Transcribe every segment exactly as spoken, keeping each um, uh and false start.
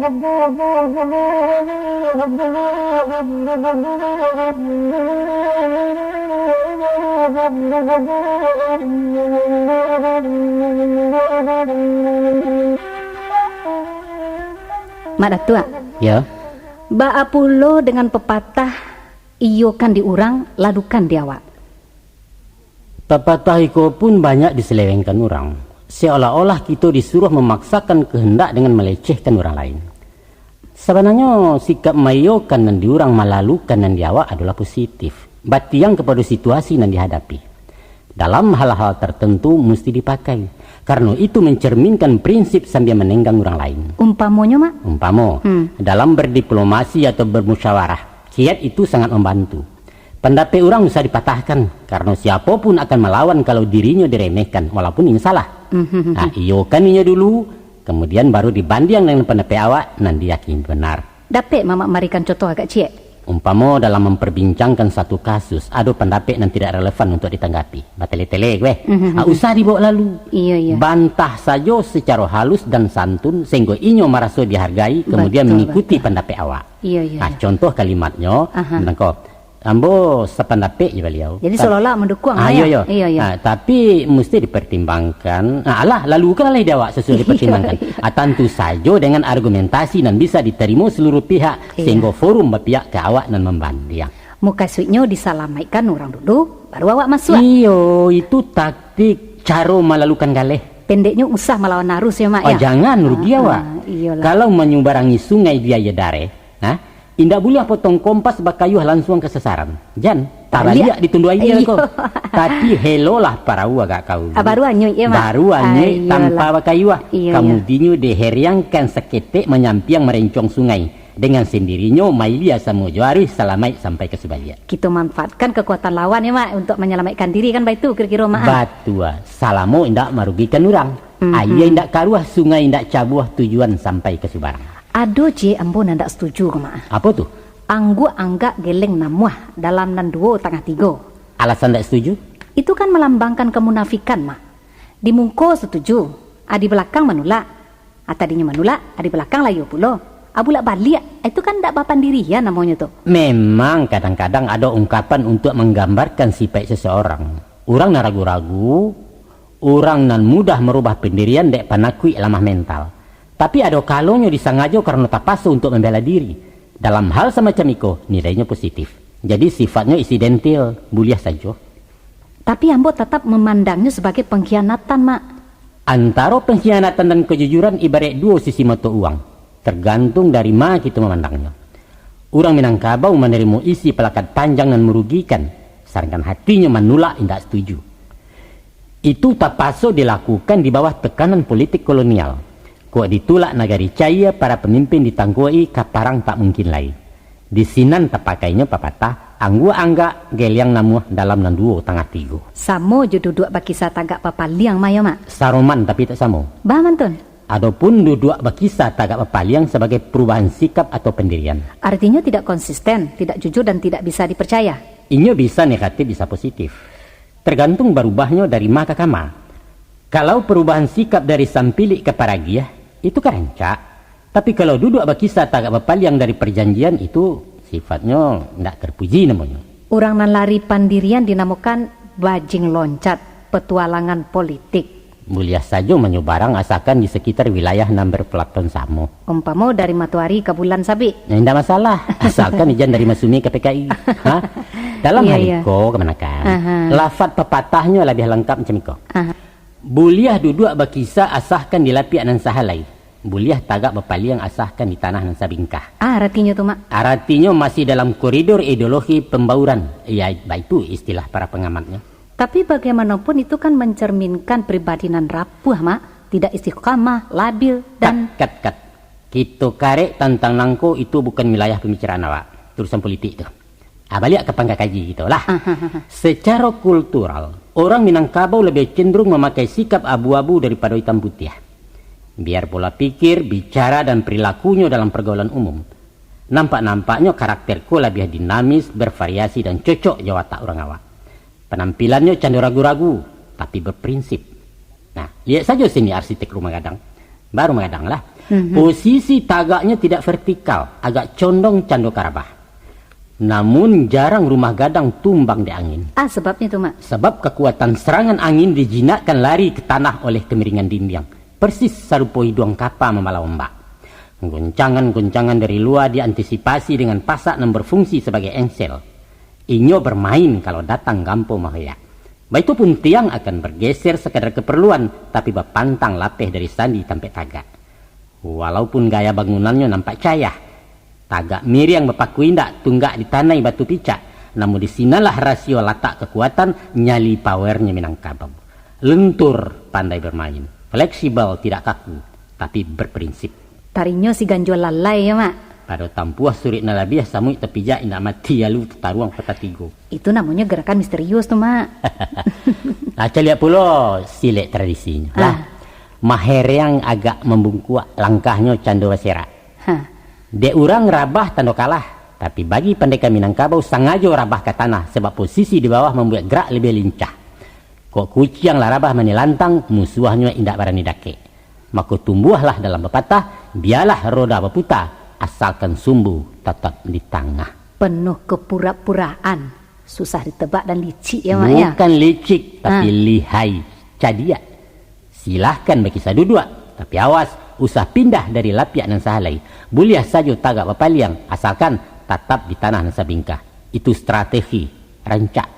Mak Datuak. Ya. Baa pulo dengan pepatah, "Iyokan di urang, lalukan di awak"? Pepatah iko pun banyak diselewengkan urang, seolah-olah kito disuruh memaksakan kehendak dengan melecehkan urang lain. Sabananyo, sikap maiyokan nan di urang, malalukan nan di awak adolah positif, batiang kapado situasi nan dihadapi. Dalam hal-hal tertentu musti dipakai, karano itu mencerminkan prinsip sambia manenggang urang lain. Umpamonyo, Mak? Umpamo, Hmm. dalam berdiplomasi atau bermusyawarah, kiat itu sangat membantu. Pandapek urang usah dipatahkan, karano siapo pun akan malawan kalau dirinyo diremehkan, walaupun inyo salah. Mhm. Nah, iyokan inyo dulu, kemudian baru dibandiang dengan pandapek awak nan diyakini benar. Dapek Mamak marikan contoh agak ciek? Umpamo dalam memperbincangkan satu kasus, ado pandapek nan tidak relevan untuk ditanggapi, batele-tele weh. Mhm. Ah, usah dibaok lalu. Iyo, iyo. Bantah sajo secara halus dan santun, sehingga inyo maraso dihargai, kemudian Batul, mengikuti batul. pandapek awak. Iyo, iyo, Nah, iyo. contoh kalimatnyo, Aha. nangko, "Ambo sapandapek jo baliau." Jadi, Ta-, seolah-olah mendukung, ah, lah, iyo, ya? iyo. Iyo, iyo. Ah, tapi mesti dipertimbangkan. Ah, alah, lalukan lah di awak sesuai dipertimbangkan. Iyo, iyo. Ah, tantu sajo dengan argumentasi nan bisa diterimo seluruh pihak, Iyo. sehingga forum bapihak ka awak nan mambandiang. Mukasuiknyo disalamaikkan urang dulu, baru awak masuak. Iyo, itu taktik caro malalukan galeh. Pendeknyo usah malawan arus ya, Mak, Oh, ya? jangan, rugi Ah, awak. ah, iyolah. Kalau manyubarangi sungai di aia dareh, nah, indak buliah potong kompas bakayuah lansuang ka sasaran. Jan, Baliak. tabaliak ditunduak aia Iyo. ko. Tapi helolah parau agak ka ulu. Ah, baru anyuik ya, Mak? Baru anyuik Ah, iyolah. tanpa bakayuah. Iyo, iyo. Kamudinyo diheriangkan saketek manyampiang marencong sungai. Dengan sendirinyo, mailia samo jo aruih salamaik sampai ka subaliak. Kito manfaatkan kekuatan lawan ya, Mak, untuk menyelamatkan diri kan baitu kiro-kiro, Mak, ah? Batua, salamo indak marugikan urang. Mhm. Aia indak karuah, sungai indak cabuah, tujuan sampai ka subarang. Ado ciek ambo nan ndak setuju ko, Mak. Apo tu? Angguak anggak geleng namuah dalam nan duo tangah tigo. Alasan ndak setuju? Itu kan melambangkan kemunafikan, Mak. Di muko setuju, ah, di belakang manulak. Ah, tadinyo manulak, ah, di belakang lah iyo pulo. Ah, bulak baliak, itu kan ndak bapandirian namonyo tu. Memang kadang-kadang ado ungkapan untuk manggambarkan sipaik seseorang. Urang nan ragu-ragu, urang nan mudah marubah pandirian dek panakuik lamah mental. Tapi ado kalonyo disangajo karano tapaso untuk mambela diri. Dalam hal samacam iko, nilainyo positif. Jadi sifatnyo insidentil, buliah sajo. Tapi ambo tatap mamandangnyo sabagai pangkhianatan, Mak. Antaro pangkhianatan dan kajujuran ibaraik duo sisi mato uang, tergantung dari ma kito mamandangnyo. Urang Minangkabau manarimo isi palakat panjang nan marugikan, sadangkan hatinyo manulak indak setuju. Itu tapaso dilakukan di bawah tekanan politik kolonial. Kok ditulak nagari caia, para pamimpin ditangkuak-i, ka parang tak mungkin lai. Di sinan tapakainyo papatah, "Angguak anggak, geliang namuah dalam nan duo tangah tigo." Samo jo duduak bakisa tagak bapaliang, Mak, yo, Mak? Saroman, tapi tak samo. Baa mantun? Adopun duduak bakisa tagak bapaliang sabagai perubahan sikap atau pendirian. Artinyo tidak konsisten, tidak jujur, dan tidak bisa dipercaya. Inyo bisa negatif, bisa positif. Tergantung barubahnyo dari ma ka kama. Kalau perubahan sikap dari sampilik ka paragiah, itu ka rancak. Tapi kalau duduak bakisa tagak bapaliang dari parjanjian, itu sifatnyo indak terpuji namonyo. Urang nan lari pandirian dinamokan bajing loncat, petualangan politik. Buliah sajo manyubarang asakan di sakitar wilayah nan berpelaton samo. Umpamo dari matoari ka bulan sabik. Nah, indak masalah, asalkan ijan dari Masumi ka P K I. Ha? Dalam Iya, hal iya. iko, kamanakan, Aha. lafat papatahnyo labiah langkap macam iko. Aha. Buliah duduak bakisa asahkan di lapiak nan sahalai. Buliah tagak bapaliang asahkan di tanah nan sabingkah. Ah, aratinyo tu, Mak? Aratinyo masih dalam koridor ideologi pembauran. Ya, baitu istilah para pangamatnyo. Tapi bagaimanapun itu kan mencerminkan pribadi nan rapuah, Mak. Tidak istiqamah, labil, dan Kat, kat, kat. Kito karek tantang nangko, itu bukan wilayah pembicaraan awak. Urusan politik tu. Ah, baliak ka pangka kaji kito lah. Aha. Secara kultural, urang Minangkabau lebih cenderung mamakai sikap abu-abu daripado itam putiah. Biar pola pikir, bicara, dan perilakunyo dalam pergaulan umum. Nampak-nampaknyo karakter ko labiah dinamis, bervariasi, dan cocok jo watak urang awak. Panampilannyo cando ragu-ragu, tapi berprinsip. Nah, liek sajo seni arsitek rumah gadang. Baru magadang lah. Mhm. Posisi tagaknyo tidak vertikal, agak condong cando ka rabah. Namun, jarang rumah gadang tumbang dek angin. Ah, sebabnya tu, Mak? Sebab kekuatan serangan angin dijinakkan lari ke tanah oleh kemiringan dinding, persis sarupo iduang kapa mambalau ombak. Goncangan-goncangan dari lua diantisipasi dengan pasak nan berfungsi sebagai engsel. Inyo bermain kalau datang gampo mahoyak. Baitu pun tiang akan bergeser sekadar keperluan, tapi bapantang lapeh dari sandi tampek tagak. Walaupun gaya bangunannyo nampak cayah, tagak miriang bapaku indak, tunggak ditanai batu picak, namun di sinanlah rasio latak kekuatan nyali power-nyo Minangkabau. Lentur, pandai bermain, fleksibel, tidak kaku, tapi berprinsip. Tarinyo si ganjua lalai yo, Mak. Pado tampuah surik nan labiah, samuik tapijak indak mati, lalu tataruang kota tigo. Itu namonyo gerakan misterius tu, Mak. Lah, caliak pulo silek tradisinyo. Ah. Lah, mahereang agak mambungkuak, langkahnyo cando baserak. Ha. Dek urang rabah tando kalah, tapi bagi pandeka Minangkabau sangajo rabah ka tanah, sebab posisi di bawah mambuek gerak labiah lincah. Kok kuciang lah rabah manilantang, musuahnyo indak barani dakek. Mako tumbuahlah dalam pepatah, bialah roda baputa, asalkan sumbu tatap di tangah. Penuh kepura-puraan, susah ditebak dan licik ya, Mak, ya? Bukan licik, tapi Ah. lihai, cadiak. Silahkan bakisah duduak, tapi awas, usah pindah dari lapiak nan sahalai. Buliah sajo tagak bapaliang, asalkan tatap di tanah nan sabingkah. Itu strategi, rancak.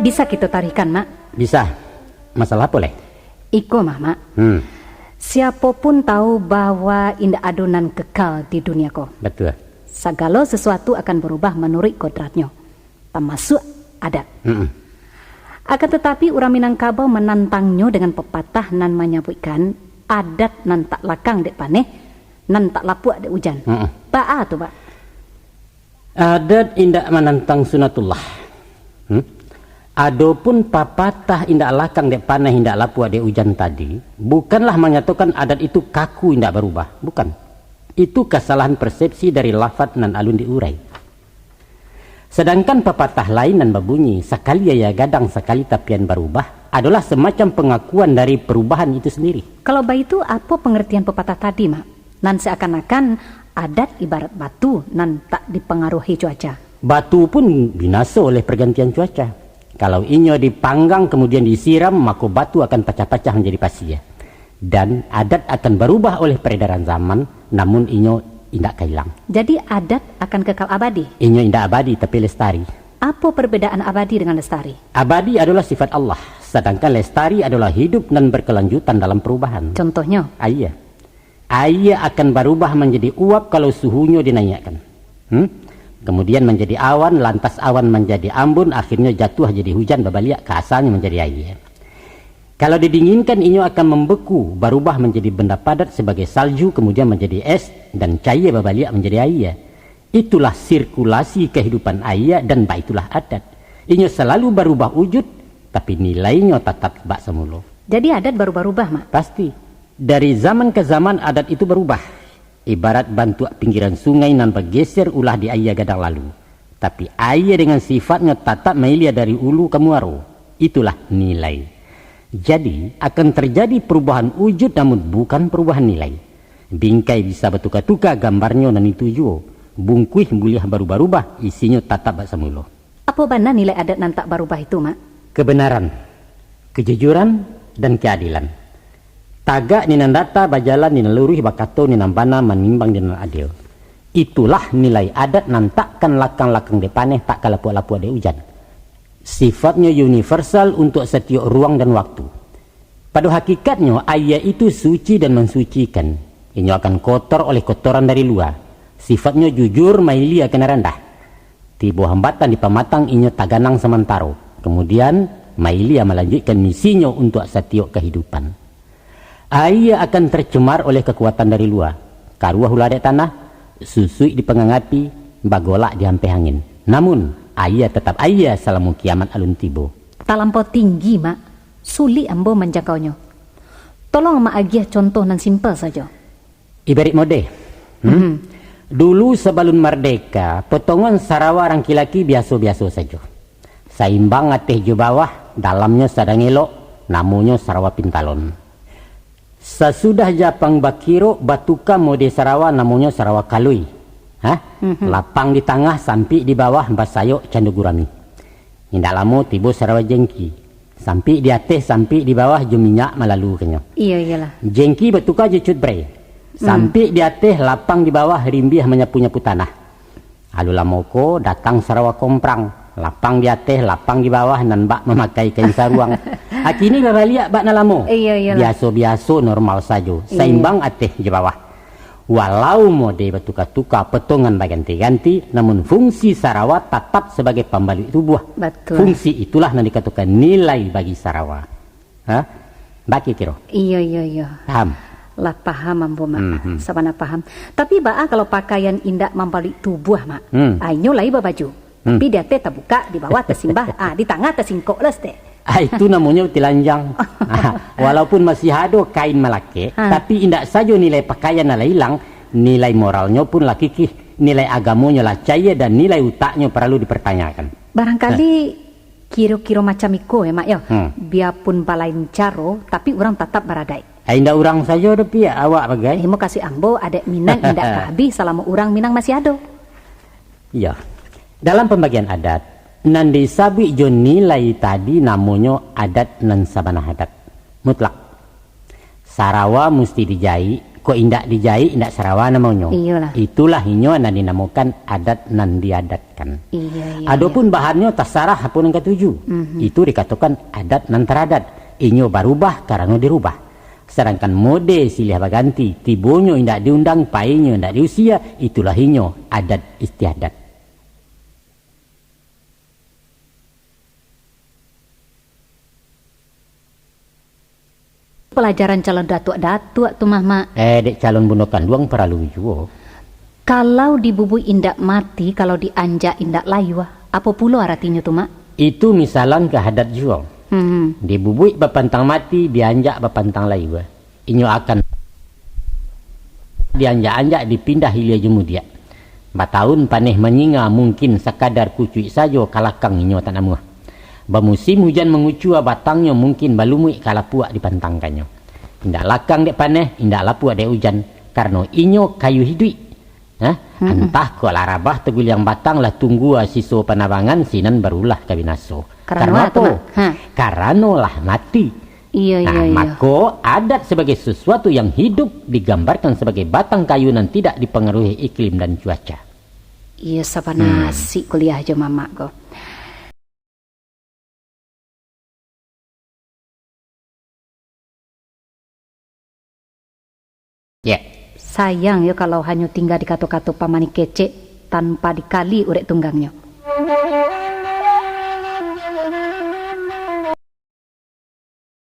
Bisa kito tarikan, Mak? Bisa. Masalah apo, leh? Iko mah, Mak. Hmm. Siapo pun tahu bahwa indak ado nan kekal di dunia ko. Betul. Sagalo sesuatu akan berubah manuruik kodratnyo, tamasuak adat. Mm-mm. Akan tetapi, urang Minangkabau manantangnyo dengan pepatah nan manyabuikkan, "Adat nan tak lakang dek paneh, nan tak lapuak dek ujan." Mm-mm. Baa tu, Pak? Adat indak manantang sunatullah. Hmm? Adopun papatah "indak lakang dek paneh, indak lapuak dek ujan" tadi, bukanlah manyatokan adat itu kaku indak barubah, bukan. Itu kasalahan persepsi dari lafat nan alun diurai. Sadangkan papatah lain nan babunyi, "Sakali aia gadang, sakali tapian barubah," adalah semacam pangakuan dari parubahan itu sandiri. Kalau baitu, apo pangartian papatah tadi, Mak? Nan seakan-akan adat ibarat batu nan tak dipangaruhi cuaca. Batu pun binaso oleh pergantian cuaca. Kalau inyo dipanggang kemudian disiram, mako batu akan pacah-pacah manjadi pasia. Dan adat akan barubah oleh peredaran zaman, namun inyo indak ka ilang. Jadi, adat akan kekal abadi? Inyo indak abadi, tapi lestari. Apo perbedaan abadi dengan lestari? Abadi adolah sifat Allah, sadangkan lestari adolah hidup nan berkelanjutan dalam perubahan. Contohnyo? Aia. Aia akan barubah manjadi uap kalau suhunyo dinaiakkan. Hmm? Kemudian manjadi awan, lantas awan manjadi ambun, akhirnyo jatuah jadi hujan, babaliak ka asalnyo manjadi aia. Kalau didinginkan, inyo akan mambeku, barubah manjadi benda padat sabagai salju, kemudian manjadi es, dan caia babaliak manjadi aia. Itulah sirkulasi kahidupan aia, dan baitulah adat. Inyo salalu barubah wujud, tapi nilainyo tatap bak samulo. Jadi adat barubah-rubah, Mak? Pasti. Dari zaman ka zaman adat itu barubah. Ibarat bantuak pinggiran sungai nan bageser ulah di aia gadang lalu. Tapi aia dengan sifatnyo tatap mailia dari ulu ka muaro. Itulah nilai. Jadi, akan terjadi perubahan wujud namun bukan perubahan nilai. Bingkai bisa batuka-tuka gambarnyo nan itu juo. Bungkuih buliah barubah-rubah, isinyo tatap bak samulo. Apo bana nilai adat nan tak barubah itu, Mak? Kebenaran, kejujuran, dan keadilan. Tagak di nan data, bajalan di nan luruih, bakato di nan bana, manimbang di nan adil. Itulah nilai adat nan takkan lakang-lakang dek paneh, tak ka lapuak-lapuak dek ujan. Sifatnyo universal untuak satiok ruang dan waktu. Pado hakikatnyo, aia itu suci dan mansucikan. Inyo akan kotor oleh kotoran dari lua. Sifatnyo jujur, mailia ka nan randah. Tibo hambatan di pamatang, inyo taganang samantaro. Kamudian, mailia malanjuikkan misinyo untuak satiok kahidupan. Aia akan tercemar oleh kakuatan dari lua. Karuah ulah dek tanah, susuik di panggang api, bagolak di ampeh angin. Namun, aia tatap aia salamo kiamat alun tibo. Talampau tinggi, Mak. Sulik ambo manjangkaunyo. Tolong Mak agiah contoh nan simpel sajo. Ibarat model, hmm? Mhm. Dulu sabalun mardeka, potongan sarawa rangki laki biaso-biaso sajo. Saimbang ateh jo bawah, dalamnyo sadang elok, namonyo sarawa pintalon. Sasudah Japang bakirok, batuka model sarawa, namonyo sarawa kalui. Ha? Mhm. Lapang di tangah, sampik di bawah, basayok cando gurami. Indak lamo tibo sarawa jengki. Sampik di ateh, sampik di bawah, jo minyak malalukannyo. Iyo, iyolah. Jengki batuka jo cut brei. Hmm. Sampik di ateh, lapang di bawah, rimbiah manyapu-nyapu tanah. Alun lamo ko, datang sarawa komprang. Lapang di ateh, lapang di bawah, nan bak mamakai kain saruang. Akini babaliak bak nan lamo. Iyo, iyolah. Biaso-biaso, normal sajo. Iyo. Saimbang ateh jo bawah. Walau model batuka-tuka, potongan baganti-ganti, namun fungsi sarawa tatap sabagai pambaluik tubuah. Batua. Fungsi itulah nan dikatokan nilai bagi sarawa. Ha? Bak kiro. Iyo, iyo, iyo. Paham? Lah paham ambo, Mak. Mhm. Sabana paham. Tapi baa kalau pakaian indak mambaluik tubuah, Mak? Hmm. Ah, inyo lai babaju. Hmm. Tapi di ateh tabukak, di bawah tasimbah, ah, di tangah tasingkok lah saketek. Ah, itu namonyo tilanjang. Ah, walaupun masih ado kain malakek, ha, tapi indak sajo nilai pakaian nan lah ilang, nilai moralnyo pun lah kikih, nilai agamonyo lah cayia, dan nilai utaknyo paralu dipertanyakan. Barangkali, ha, kiro-kiro macam iko, yo, Mak, yo. Hmm. Biapun balain caro, tapi urang tatap baradaik. Ah, indak urang sajo doh, Piak, awak bagai. Eh, mukasuik ambo, adat Minang indak ka abih salamo urang Minang masih ado. Iyo. Dalam pambagian adat, nan disabuik jo nilai tadi namonyo adat nan sabana adat. Mutlak. Sarawa musti dijaik, kok indak dijaik, indak sarawa namonyo. Iyolah. Itulah inyo nan dinamokan adat nan diadatkan. Iyo, iyo, adopun iyo, bahannyo tasarah apo nan katuju. Mhm. Itu dikatokan adat nan taradat. Inyo barubah karano dirubah. Sadangkan model silih baganti, tibonyo indak diundang, painyo indak diusia, itulah inyo adat istiadat. Palajaran calon datuak-datuak tu mah, Mak. Eh, dek calon bundo kanduang paralu juo. Kalau dibubuik indak mati, kalau dianjak indak layua, apo pulo aratinyo tu, Mak? Itu misalan ka adat juo. Hmm. Dibubuik bapantang mati, dianjak bapantang layua. Inyo akan dianjak-anjak, dipindah ilia jo mudiak. Bataun paneh manyinga, mungkin sakadar kucuik sajo, ka lakang inyo tak namuah. Bamusim hujan mangucua, batangnyo mungkin balumuik, ka lapuak dipantanggannyo. Indak lakang dek paneh, indak lapuak dek ujan, karano inyo kayu iduik. Hah? Mm-mm. Antah kok lah rabah taguliang batang, lah tunggua siso panabangan, sinan barulah ka binaso. Karano apo? Karano apo tu, Mak? Ha. Karano lah mati. Iyo, nah, iyo, iyo. Mako, adat sabagai sasuatu yang hidup digambarkan sabagai batang kayu nan tidak dipangaruhi iklim dan cuaca. Iyo, sabana. Hmm. Asik kuliah jo mamak ko. Ya. Sayang yo kalau hanyo tingga di kato-kato pamanih kecek, tanpa dikali urek tunggangnyo.